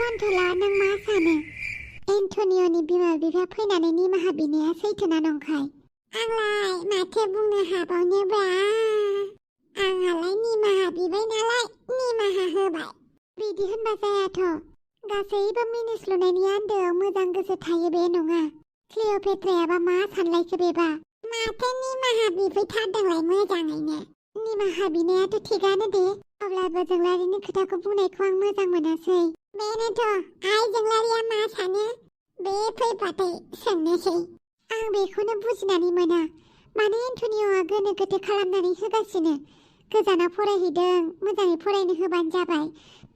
सन्थला नों मा सानो एन्टनिय'नि बिमा बिफाया फैनानै निमाहा बिनाया सैथोना नंखाय आंलाय माथो बुंनो हाबावनोब्रा आंहालाय निमाहा बिबाय नालाय निमाहा होबाय बिदि होनबा जायाथ' गासैबो मिनिस्लुनायनि आन्दोआव मोजां गोसो थायो बे नङा क्लिअ'पेट्रायाबा मा सानलायखो बेबा माथो निमाहा बिफैथारदोंलाय मोजाङैनो निमाहा बिनायाथ' थिगानो दे अब्लाबो जोंलारिनि खोथाखौ बुंनायखौ आं मोजां मोनासै बेनोथ' आइ जोंलारिया मा सानो बे फैबाथाय सोंनोसै आं बेखौनो बुजिनानै मोना मानो एन्टनिय'आ गोनो गोथो खालामनानै होगासिनो गोजानाव फरायहैदों मोजाङै फरायनो होबानो जाबाय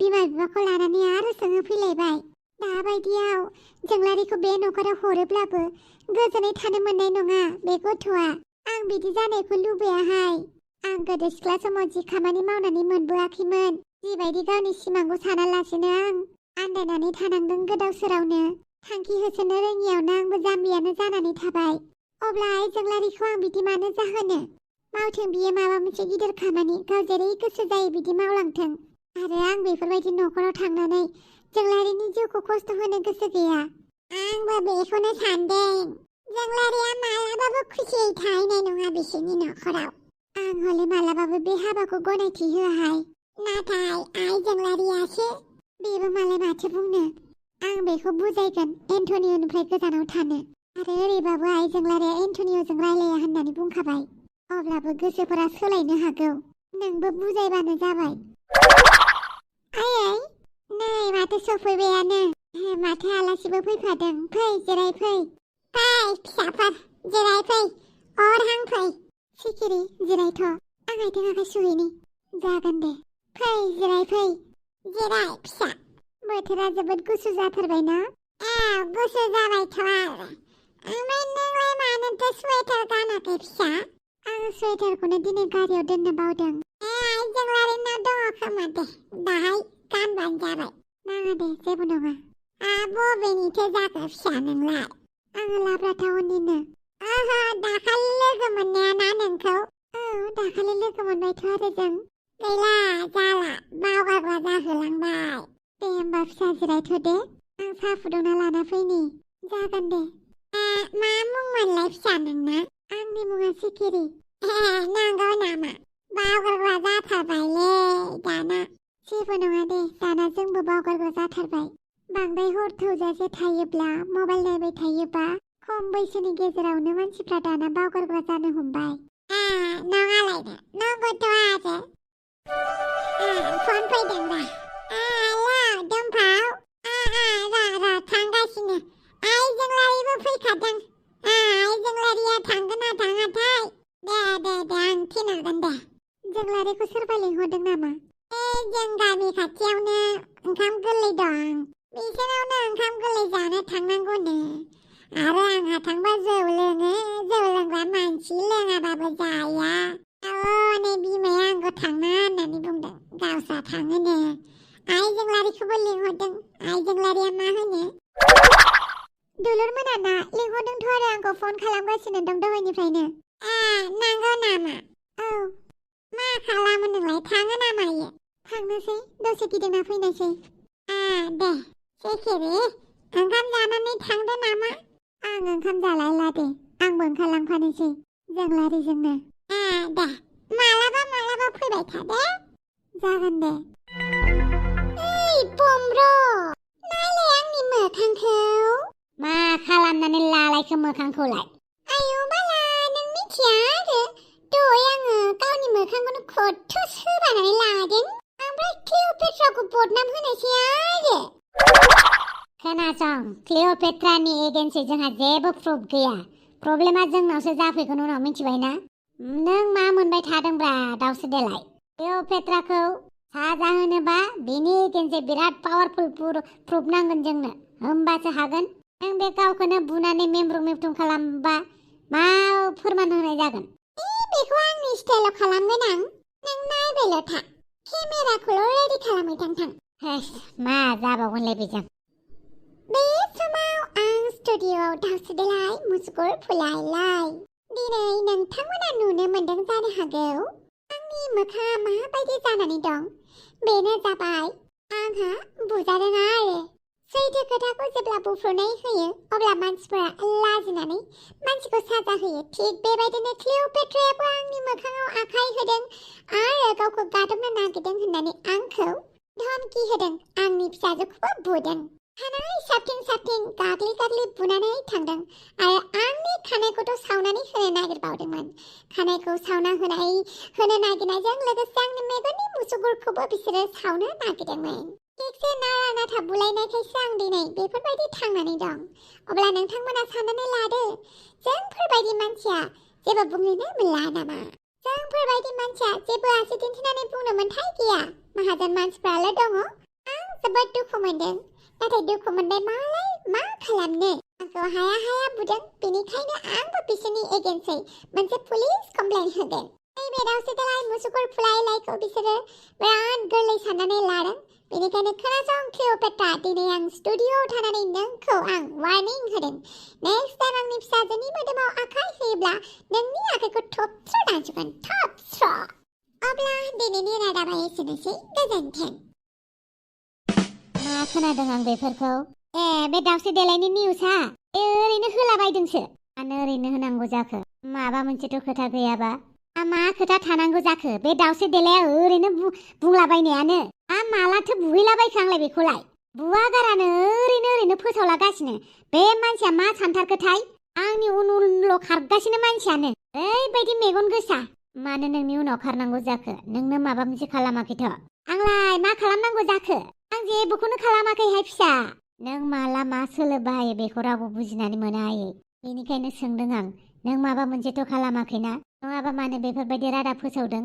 बिमा बिफाखौ लानानै आरो सोङो फैलायबाय दाबायदियाव जोंलारिखौ बे न'खराव हरोब्लाबो गोजोनै थानो मोननाय नङा बे गथ'आ आं बिदि जानायखौ लुबैयाहाय आं गोदो सिख्ला समाव जि खामानि मावनानै मोनबोआखैमोन जिबायदि गावनि सिमांखौ सानालासिनो आं आन्दायनानै थानांदों गोदाव सोरावनो थांखि होसोनो रोङियावनो आंबो जाम्बियानो जानानै थाबाय अब्ला आइ जोंलारिखौ आं बिदि मानो जाहोनो मावथों बियो माबा मोनसे गिदिर खामानि गाव जेरै गोसो जायो बिदि मावलांथों आरो आं बेफोरबायदि न'खराव थांनानै जोंलारिनि जिउखौ खस्थ' होनो गोसो गैया आंबो बेखौनो सानदों जोंलारिया मालाबाबो खुसियै थाहैनाय नङा बिसोरनि न'खराव आं हले मालाबाबो बे हाबाखौ गनायथि होआहाय नाथाय आइ जोंलारियासो बेबो मालाय माथो बुंनो आं बेखौ बुजायगोन एन्टनिय'निफ्राय गोजानाव थानो आरो ओरैबाबो आइ जोंलारिया एन्टनिय'जों रायलाया होननानै बुंखाबाय अब्लाबो गोसोफोरा सोलायनो हागौ नोंबो बुजायबानो जाबाय आयै नै माथो सफैबायानो माथो आलासिबो फैफादों फै जिराय फै फिसाफोर जिराय फै अरहां फै सिखिरि जिरायथ' आं आथिं आखाइ सुहैनि जागोन दे फै जिराय फिसा बोथोरा जोबोद गुसु जाथारबायना गुसु जाबायथ' आरो ओमफ्राय नोंलाय मानोथो स्वेटार गानाखै फिसा आं स्वेटारखौनो दिनै गारियाव दोननो बावदों आइ जोंलारिनाव दङ खोमा दे दाहाय गानबानो जाबाय नाङा दे जेबो नङा बबेनिथो जाखो फिसा नोंलाय आङो लाब्रा टाउननिनो ओहो दाखालि लोगो मोननाया ना नोंखौ औ दाखालि लोगो मोनबायथ' आरो जों गैला जाला बावगारग्रा जाहोलांबाय दे होमबा फिसा जिरायथ' दे आं साहा फुदुंना लाना फैनि जागोन दे मा मुंमोनलाय फिसा नोंना आंनि मुङा सिखिरि नंगौ नामा बावगारग्रा जाथारबायलै दाना जेबो नङा दे दाना जोंबो बावगारग्रा जाथारबाय बांद्राय हर थौजासे थायोब्ला मबाइल नायबाय थायोबा खम बैसोनि गेजेरावनो मानसिफ्रा दाना बावगारग्रा जानो हमबाय नङालायनो नंगौथ' आरो फन फैदोंबा हेलौ दुम्पाव र' थांगासिनो आइ जोंलारिबो फैखादों आइ जोंलारिया थांगोन ना थाङाथाय दे आं थिनहरगोन दे जोंलारिखौ सोरबा लिंहरदों नामा जों गामि खाथियावनो ओंखाम गोरलै दं बिसोरावनो ओंखाम गोरलै जानो थांनांगौनो आरो आंहा थांबा जौ लोङो जौ लोंग्रा मानसि लोङाबाबो जाया नै बिमाया आंखौ थांना होननानै बुंदों गावसा थाङोनो आइ जोंलारिखौबो लिंहरदों आइ जोंलारिया मा होनो दुलुर मोनाना लिंहरदोंथ' आरो आंखौ फन खालामगासिनो दं दहायनिफ्रायनो नंगौ नामा औ मा खालामो नोंलाय थाङो ना मायो थांनोसै दसे गिदिंना फैनोसै दे सिखिरि ओंखाम जानानै थांदो नामा आं ओंखाम जालायला दे आंबो ओंखारलांफानोसै जोंलारिजोंनो दे मालाबा फैबाय था दे जागोन दे ओइ बमब्र नायलाय आंनि मोखांखौ मा खालामनानै लालायखो मोखांखौलाय आयौ बाला नों मिथिया आरो दहाय आङो गावनि मोखांखौनो खथ्थ' सोबानानै लादों ओमफ्राय क्लिअ'पेट्राखौ बदनाम होनोसै आरो खोनासं क्लिअ'पेट्रानि एगेन्सै जोंहा जेबो प्रुफ गैया प्रब्लेमा जोंनावसो जाफैगोन उनाव मिथिबायना नों मा मोनबाय थादोंब्रा दावसो देलाय क्लिअ'पेट्राखौ साजा होनोबा बिनि एगेन्सै बिराद पावारफुल प्रुफ नांगोन जोंनो होमबासो हागोन नों बे गावखौनो बुनानै मेमब्रुं खालामबा मा फोरमान होनाय जागोन बेखौ आंनि स्टाइलाव खालामगोन आं नों नायबायल' था केमेराखौल' रेडि खालामहै थां मा जाबावगोनलाय बेजों बे समाव आं स्टुडिअ'आव दावसोदेलाय मुसुगुर फुलायलाय दिनै नोंथांमोना नुनो मोनदों जानो हागौ आंनि मोखाङा माबायदि जानानै दं बेनो जाबाय आंहा बुजादों आरो सैथो खोथाखौ जेब्ला बुफ्रुनाय होयो अब्ला मानसिफोरा लाजिनानै मानसिखौ साजा होयो। थिग बेबायदिनो क्लिअपेट्रायाबो आंनि मोखाङाव आखाइ होदों आरो गावखौ गादबनो नागिरदों होननानै आंखौ धमकी होदों। आंनि फिसाजोखौबो बुदों। खानाय साबथिं गाग्लि बुनानै थांदों आरो आंनि खानायखौथ' सावनानै होनो नागिरबावदोंमोन। खानायखौ सावना होनो नागिरनायजों लोगोसे आंनि मेगननि मुसुगुरखौबो बिसोरो सावनो नागिरदोंमोन। थिगसे नारा नाथा बुलायनायखायसो आं दिनै बेफोरबायदि थांनानै दं। अब्ला नोंथांमोना साननानै लादो, जोंफोरबायदि मानसिया जेबो बुंनोनो मोनला नामा? जोंफोरबायदि मानसिया जेबो आसि दिन्थिनानै बुंनो मोन्थाय गैया। माहाजोन मानसिफ्राल' दङ। आं जोबोद दुखु मोनदों, नाथाय दुखु मोनबाय मालाय मा खालामनो। आंखौ हाया बुदों, बेनिखायनो आंबो बिसोरनि एगेन्सै मोनसे पुलिस कमप्लेन होगोन। नैबे दावसे दालाय मुसुगुर फुलायलायखौ बिसोरो बिराद गोरलै साननानै लादों। बेनिखायनो खोनासं क्लिअपेट्रा, दिनै आं स्टुडिअ'आव थानानै नोंखौ आं वार्निं होदों। नेक्स्ट टाइम आंनि फिसाजोनि मोदोमाव आखाइ होयोब्ला नोंनि आखाइखौ थबस्र' दानस'गोन, थबस्र'। अब्ला दिनैनि रादाबा एसेनोसै, गोजोन्थों। मा खोनादों आं बेफोरखौ? बे दावसे देलायनि निउसआ ओरैनो होलाबायदोंसो। मानो ओरैनो होनांगौ जाखो? माबा मोनसेथ' खोथा गैयाबा मा खोथा थानांगौ जाखो? बे दावसे देलाया ओरैनो बुंलाबायनायानो। मालाथो बुहैलाबायखो आंलाय बेखौलाय? बुवागारानो ओरैनो फोसावलागासिनो। बे मानसिया मा सानथारखोथाय? आंनि उनल' खारगासिनो मानसियानो। ओरैबायदि मेगन गोसा। मानो नोंनि उनाव खारनांगौ जाखो? नोंनो माबा मोनसे खालामाखैथ'। आंलाय मा खालामनांगौ जाखो? आं जेबोखौनो खालामाखैहाय फिसा। नों माला मा सोलो बाहायो बेखौ रावबो बुजिनानै मोना आयै। बेनिखायनो सोंदों आं, नों माबा मोनसेथ' खालामाखैना? नङाबा मानो बेफोरबायदि रादाब फोसावदों?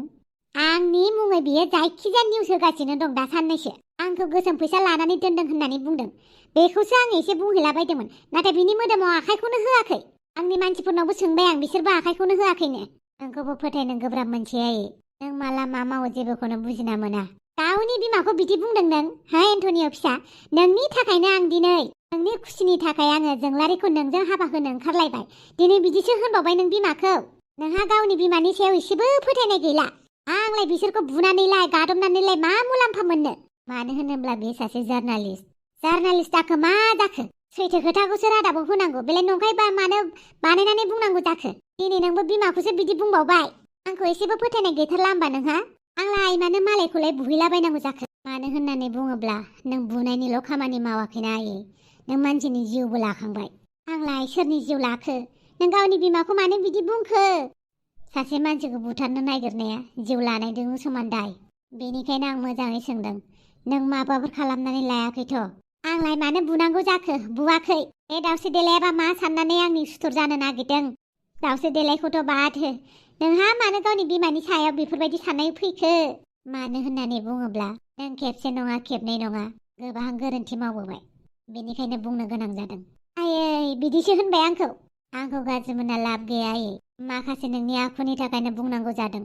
आंनि मुङै बियो जायखिजाया निउस होगासिनो दं दा साननैसो। आंखौ गोसोम फैसा लानानै दोनदों होननानै बुंदों। बेखौसो आं एसे बुंहैलाबायदोंमोन, नाथाय बिनि मोदोमाव आखाइखौनो होआखै। आंनि मानसिफोरनावबो सोंबाय आं, बिसोरबो आखाइखौनो होआखैनो। नोंखौबो फोथायनो गोब्राब मोनसे आयै। नों माला मा मावो जेबोखौनो बुजिना मोना। गावनि बिमाखौ बिदि बुंदों नों? हा एन्टनिय' फिसा, नोंनि थाखायनो आं दिनै नोंनि खुसिनि थाखाय आङो जोंलारिखौ नोंजों हाबा होनो ओंखारलायबाय। दिनै बिदिसो होनबावबाय नों बिमाखौ? नोंहा गावनि बिमानि सायाव एसेबो फोथायनाय गैला। आंलाय बिसोरखौ बुनानैलाय गादबनानैलाय मा मुलाम्फा मोननो? मानो होनोब्ला बे सासे जार्नालिस्ट। जार्नालिस्ट जाखो मा जाखो? सैथो खोथाखौसो रादाबाव होनांगौ, बेलाय नंखायबा मानो बानायनानै बुंनांगौ जाखो? दिनै नोंबो बिमाखौसो बिदि बुंबावबाय। आंखौ एसेबो फोथायनाय गैथारला होमबा नोंहा? आंलाय मानो मालायखौलाय बुहैलाबायनांगौ जाखो? मानो होननानै बुङोब्ला नों बुनायनिल' खामानि मावाखैना आयै, नों मानसिनि जिउबो लाखांबाय। आंलाय सोरनि जिउ लाखो? नों गावनि बिमाखौ मानो बिदि बुंखो? सासे मानसिखौ बुथारनो नागिरनाया जिउ लानायजों समान दाय। बेनिखायनो आं मोजाङै सोंदों, नों माबाफोर खालामनानै लायाखैथ'? आंलाय मानो बुनांगौ जाखो? बुवाखै। बे दावसे देलायाबा मा साननानै आंनि सुथुर जानो नागिरदों? दावसे देलायखौथ' बाद हो, नोंहा मानो गावनि बिमानि सायाव बेफोरबायदि साननाय फैखो? मानो होननानै बुङोब्ला नों खेबसे नङा खेबनै नङा गोबां गोरोन्थि मावबोबाय। बेनिखायनो बुंनो गोनां जादों। आयै बिदिसो होनबाय आंखौ गाज्रि मोनना लाब गैया आयै। माखासे नोंनि आखुनि थाखायनो बुंनांगौ जादों।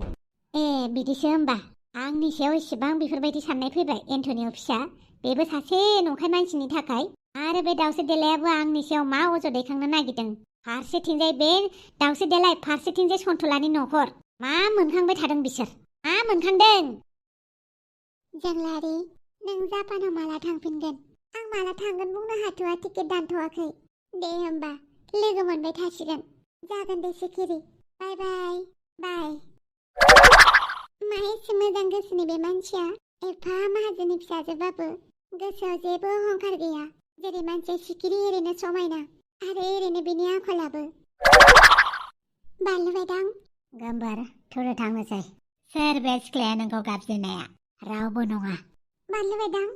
बिदिसो होमबा? आंनि सायाव इसेबां बेफोरबायदि साननाय फैबाय एन्टनिय' फिसा? बेबो सासे नंखाय मानसिनि थाखाय। आरो बे दावसे देलायाबो आंनि सायाव मा अजद दैखांनो नागिरदों? फारसेथिंजाय बे दावसे देलाय, फारसेथिंजाय सन्थलानि न'खर। मा मोनखांबाय थादों बिसोर? मा मोनखांदों? जंग्लारि, नों जापानाव माला थांफिनगोन? आं माला थांगोन बुंनो हाथ'आ, टिकेट दानथ'वाखै। दे होमबा लोगो मोनबाय थासिगोन। जागोन दे सिखिरि, बाय बाय बाय। मा एसे मोजां गोसोनि बे मानसिया? एफा माहाजोननि फिसाजोबाबो गोसोआव जेबो अहंखार गैया। जेरै मानसिया सिखिरि ओरैनो समायना आरो ओरैनो बेनि आखलाबो। बानलु बायदां। गाम्बार, थुरो थांनोसै। सोर बे सिख्लाया नोंखौ गाबज्रिनाया? रावबो नङा। बानलु बायदां,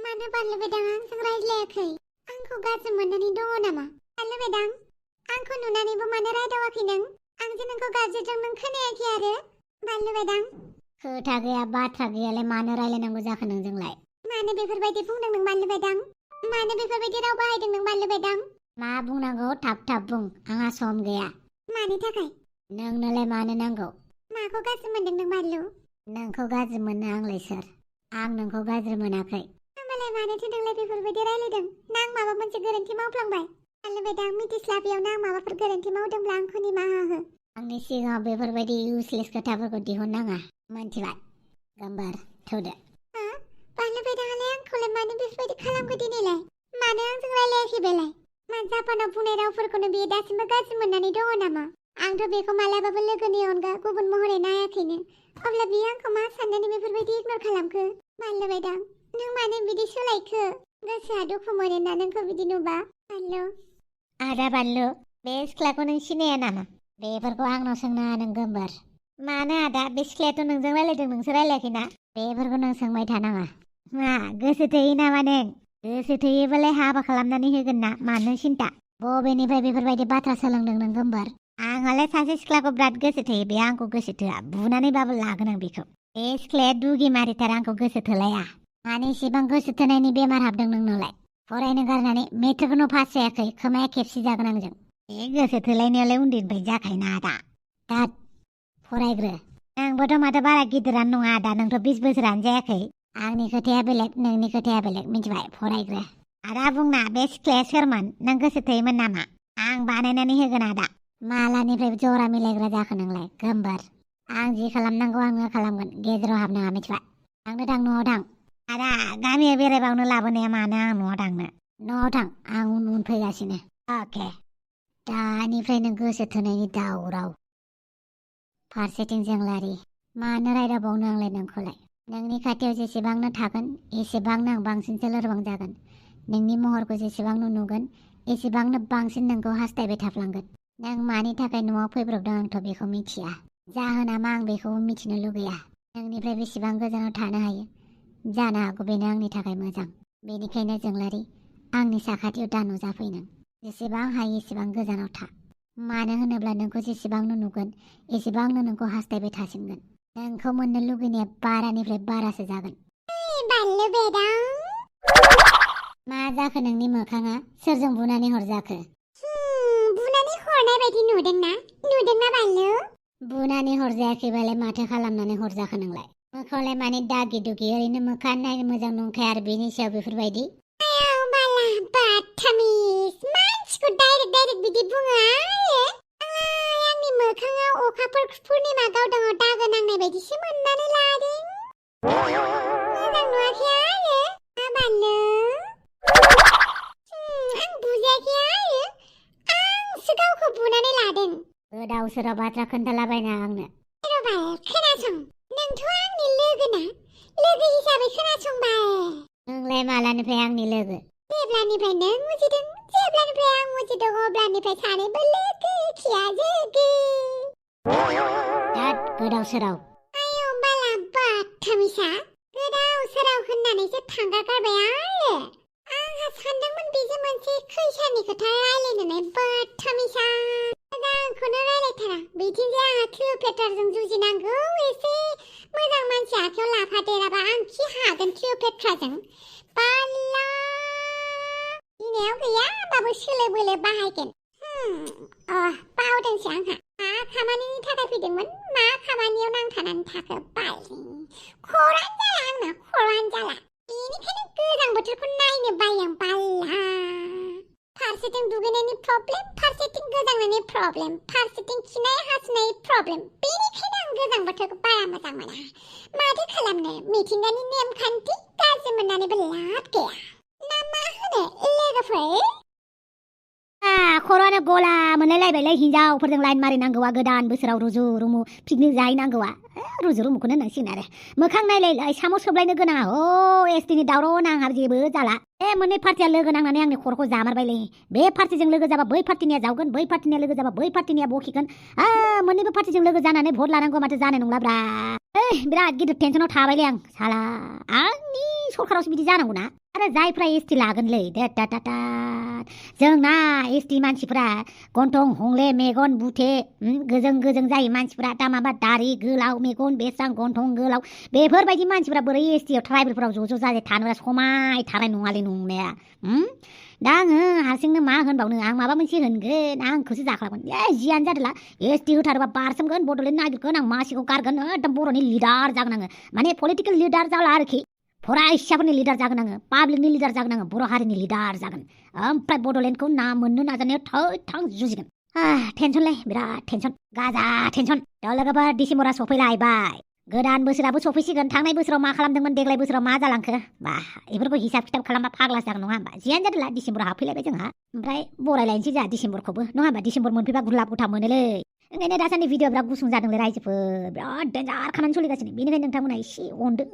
मानो बानलु बायदां आंजों रायज्लायाखै? आंखौ गाज्रि मोननानै दङ नामा? बानलु बायदां, आंखौ नुनानैबो मानो रायदावाखै नों? आं जे नोंखौ गाबज्रिदों नों खोनायाखै आरो? बानलु बायदां। खोथा गैया बाथ्रा गैयालाय मानो रायलायनांगौ जाखो नोंजोंलाय? मानो बेफोरबायदि बुंदों नों बानलु बायदां? मानो बेफोरबायदि राव बाहायदों नों बानलु बायदां? मा बुंनांगौ थाब बुं, आंहा सम गैया। मानि थाखाय? नोंनोलाय मानो नांगौ? माखौ गाज्रि मोनदों नों बानलु? नोंखौ गाज्रि मोनो आंलाय सोर? आं नोंखौ गाज्रि मोनाखै। होमबालाय मानोथो नोंलाय बेफोरबायदि रायलायदों? ना आं माबा मोनसे गोरोन्थि मावफ्लांबाय? बानलु बायदां, मिथिस्लाबियावनो आं माबाफोर गोरोन्थि मावदोंब्ला आंखौ निमाहा हो। आंनि सिगाङाव बेफोरबायदि इउजलेस खोथाफोरखौ दिहुननाङा, मोनथिबाय? गाम्बार, थौदो। बानलु बायदाङालाय आंखौलाय मानो बेफोरबायदि खालामखो दिनैलाय? मा मानो आंजों रायलायाखै बेलाय? मा जापानाव बुंनाय रावफोरखौनो बियो दासिमबो गाज्रि मोननानै दङ नामा? आंथ' बेखौ मालाबाबो लोगोनि अनगा गुबुन महरै नायाखैनो। अब्ला बियो आंखौ मा साननानै बेफोरबायदि इगनर खालामखो? बानलु बायदां, नों मानो बिदि सोलायखो? गोसोआ दुखु मोनोना नोंखौ बिदि नुबा? बानलु। आदा बानलु, बे सिख्लाखौ नों सिनाया नामा? बेफोरखौ आंनाव सोंनो नों गोमबार। मानो आदा, बे सिख्लायाथ' नोंजों रायलायदों, नोंसो रायलायाखैना? बेफोरखौ नों सोंबाय थानाङा। मा गोसो थोयो नामा नों? गोसो थोयोबालाय हाबा खालामनानै होगोन ना, मानो सिन्था? बबेनिफ्राय बेफोरबायदि बाथ्रा सोलोंदों नों गोमबार? आंहालाय सासे सिख्लाखौ बिराद गोसो थोयो, बे आंखौ गोसो थोआ। बुनानैबाबो लागोन आं बेखौ। बे सिख्लाया दुगिमारिथार, आंखौ गोसो थोलाया। मानो इसेबां गोसो थोनायनि बेमार हाबदों नोंनावलाय? फरायनो गारनानै मेट्रिकखौनो पास जायाखै, खोमाया खेबसे जागोन आंजों। बे गोसो थोलायनायालाय उन्दैनिफ्राय जाखायोना आदा। दाद फरायग्रो। नोंबोथ' माथो बारा गिदिरानो नङा आदा, नोंथ' 20 बोसोरानो जायाखै। आंनि खोथाया बेलेग, नोंनि खोथाया बेलेग, मिथिबाय? फरायग्रो। आदा बुंना, बे सिख्लाया सोरमोन? नों गोसो थोयोमोन नामा? आं बानायनानै होगोन आदा। मालानिफ्राय जरा मिलायग्रा जाखो नोंलाय गोमबार? आं जि खालामनांगौ आङो खालामगोन, गेजेराव हाबनाङा, मिथिबाय? थांनो थां, न'आव थां। आदा, गामियाव बेरायबावनो लाबोनाया मानो आं न'आव थांनो? न'आव थां, आं उन फैगासिनो। अके। दानिफ्रायनो गोसो थोनायनि दावराव। फारसेथिं जोंलारि, मानो रायदावबावनो आंलाय नोंखौलाय? नोंनि खाथियाव जेसेबांनो थागोन एसेबांनो आं बांसिनसो लोरबां जागोन। नोंनि महरखौ जेसेबांनो नुगोन एसेबांनो बांसिन नोंखौ हास्थायबाय थाफ्लांगोन। नों मानि थाखाय न'आव फैब्रबदों आंथ' बेखौ मिथिया। जाहोना मा आं बेखौबो मिथिनो लुगैया। नोंनिफ्राय बेसेबां गोजानाव थानो हायो? जानो हागौ बेनो आंनि थाखाय मोजां। बेनिखायनो जोंलारि, आंनि साखाथियाव दा नुजाफै नों। जेसेबां हायो एसेबां गोजानाव था। मानो होनोब्ला नोंखौ जेसेबांनो नुगोन एसेबांनो नोंखौ हास्थायबाय थासिनगोन। नोंखौ मोननो लुगैनाया बारानिफ्राय बारासो जागोन। बानलु बेदां। मा जाखो नोंनि मोखाङा? सोरजों बुनानै हरजाखो? बुनानै हरनाय बायदि नुदोंना बानलु? बुनानै हरजायाखैबालाय माथो खालामनानै हरजाखो नोंलाय? मोखाङावलाय माने दागि दुगि, ओरैनो मोखां नायनो मोजां नंखाया आरो बेनि सायाव बेफोरबायदि? आयाव बाला बाथामिस, मानसिखौ डाइरेक्ट बिदि बुङो आरो? आंनि मोखाङाव अखाफोर पुर्निमा गावदाङाव दागो नांनाय बायदिसो मोननानै लादों। मोजां नुवाखै आरो? बानलु? आं बुजायाखै आरो? आंसो गावखौ बुनानै लादों। गोदाव सोराव बाथ्रा खोन्थालाबायना आंनो। रबाल, खोनासं, नोंथ' आंनि लोगोना? लोगो हिसाबै खोनासंबाय। नोंलाय मालानिफ्राय आंनि लोगो? जेब्लानिफ्राय नों उजिदों, जेब्लानिफ्राय आं उजिदों, अब्लानिफ्राय सानैबो लोगो खिया जोगो। दाद गोदाव सोराव। आयौ बाला बाथामिसा, गोदाव सोराव होननानैसो थांगार गारबाय आरो? आंहा सानदोंमोन बेजों मोनसे खैसानि खोथा रायलायनानै बाथामिसा। मोजांखौनो रायलायथारा। बिथिंजाय आंहा क्लिअपेट्राजों जुजिनांगौ, एसे मोजां मानसि आखायाव लाफादेराबा आं खि हागोन क्लिअपेट्राजों? बाला गिनायाव गैया, होमबाबो सोलो बोलो बाहायगोन। बावदोंसो आंहा। मा खामानिनि थाखाय फैदोंमोन? मा खामानियाव नांथानानै थाखो? खरानो जाला आंना, खरानो जाला। बेनिखायनो गोजां बोथोरखौ नायनो बायो आं बाला। फारसेथिं दुगैनायनि प्रब्लेम, फारसेथिं गोजांनायनि प्रब्लेम, फारसेथिं खिनाय हासुनाय प्रब्लेम। बेनिखायनो आं गोजां बोथोरखौ बारा मोजां मोना। माथो खालामनो, मिथिंगानि नेमखान्थि, गाज्रि मोननानैबो लाब गैया। ना मा होनो लोगोफोर? खर'आनो गला मोनलायलायबायलै, हिनजावफोरजों लाइन मारिनांगौआ गोदान बोसोराव रुजु रुमु पिकनिक जाहैनांगौआ। रुजु रुमुखौनो होननांसिगोन आरो। मोखां नायलायलाय साम' सोबलायनो गोनाङा एसटिनि दावराव नांहा जेबो जाला। मोननै पार्टिया लोगो नांनानै आंनि खर'खौ जामारबायलै। बे पार्टिजों लोगो जाबा बै पार्टिनिया जावगोन, बै पार्टिनिया लोगो जाबा बै पार्टिनिया बखिगोन। मोननैबो पार्टिजों लोगो जानानै भट लानांगौ माथो जानाय नंलाब्रा। बिराद गिदिर टेनसनाव थाबायलै आं। साला आंनि सरखारावसो बिदि जानांगौना? आरो जायफ्रा एसटि लागोनलै, जोंना एसटि मानसिफ्रा गन्थं हंले, मेगन बुथे, गोजों गोजों जायो मानसिफ्रा। दा माबा दारि गोलाव, मेगन बेसां, गन्थं गोलाव, बेफोरबायदि मानसिफ्रा बोरै एसटियाव ट्राइबेलफोराव ज' जाजाय थानोब्ला समायथारनाय नङालै नंनाया। दा आङो हारसिंनो मा होनबावनो, आं माबा मोनसे होनगोन, आंखौसो जाख्लागोन। जियानो जादोला, एसटि होथारोबा बारसोमगोन, बड'लेण्ड नागिरगोन, आं मासिखौ गारगोन, एकदम बर'नि लिडार जागोन आङो। माने पलिटिकेल लिडार जाला आरोखि, फरायसाफोरनि लिडार जागोन आङो, पाब्लिकनि लिडार जागोन आङो, बर' हारिनि लिडार जागोन। ओमफ्राय बड'लेण्डखौ मोननो नाजानायाव थां जुजिगोन। टेनसनलै, बिराद टेनसन, गाजा टेनसन। दा लोगोफोर, डिसेम्बरा सफैलायबाय। गोदान बोसोराबो सफैसिगोन थांनाय बोसोराव मा खालामदोंमोन देग्लाय बोसोराव मा जालांखो बा बेफोरखौ हिसाब खिथाब खालामबा फाग्लासो जागोन नङा होमबा जियानो जादोला डिसेम्बराव हाबफैलायबाय जोंहा ओमफ्राय बरायलायनोसै जोंहा डिसेम्बरखौबो नङा होमबा डिसेम्बर मोनफैबा गुलाब गुथा मोनोलै ओंखायनो दासान्दि भिडिअ बिराद गुसुं जादोंलै रायजोफोर बिराद डेन्जार खामानि सोलिगासिनो बेनिखायनो नोंथांमोना एसे अनदो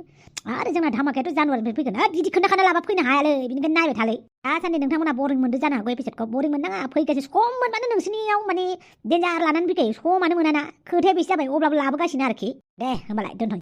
आरो जोंना धामाकायाथ' जानुवारिनिफ्राय फैगोन बिदि खोन्था लाबा फैनो हायालै बेनिखायनो नायबाय थालै दासान्दि नोंथांमोना बरिं मोनदो जानो हागौ एपिसडखौ बरिं मोननाङा फैगासिनो सम मोनबानो नोंसिनियाव माने डेन्जार लानानै फैखायो समानो मोनाना खोथाया बेसो जाबाय अब्लाबो लाबोगासिनो आरोखि दे होमबालाय दोनथ'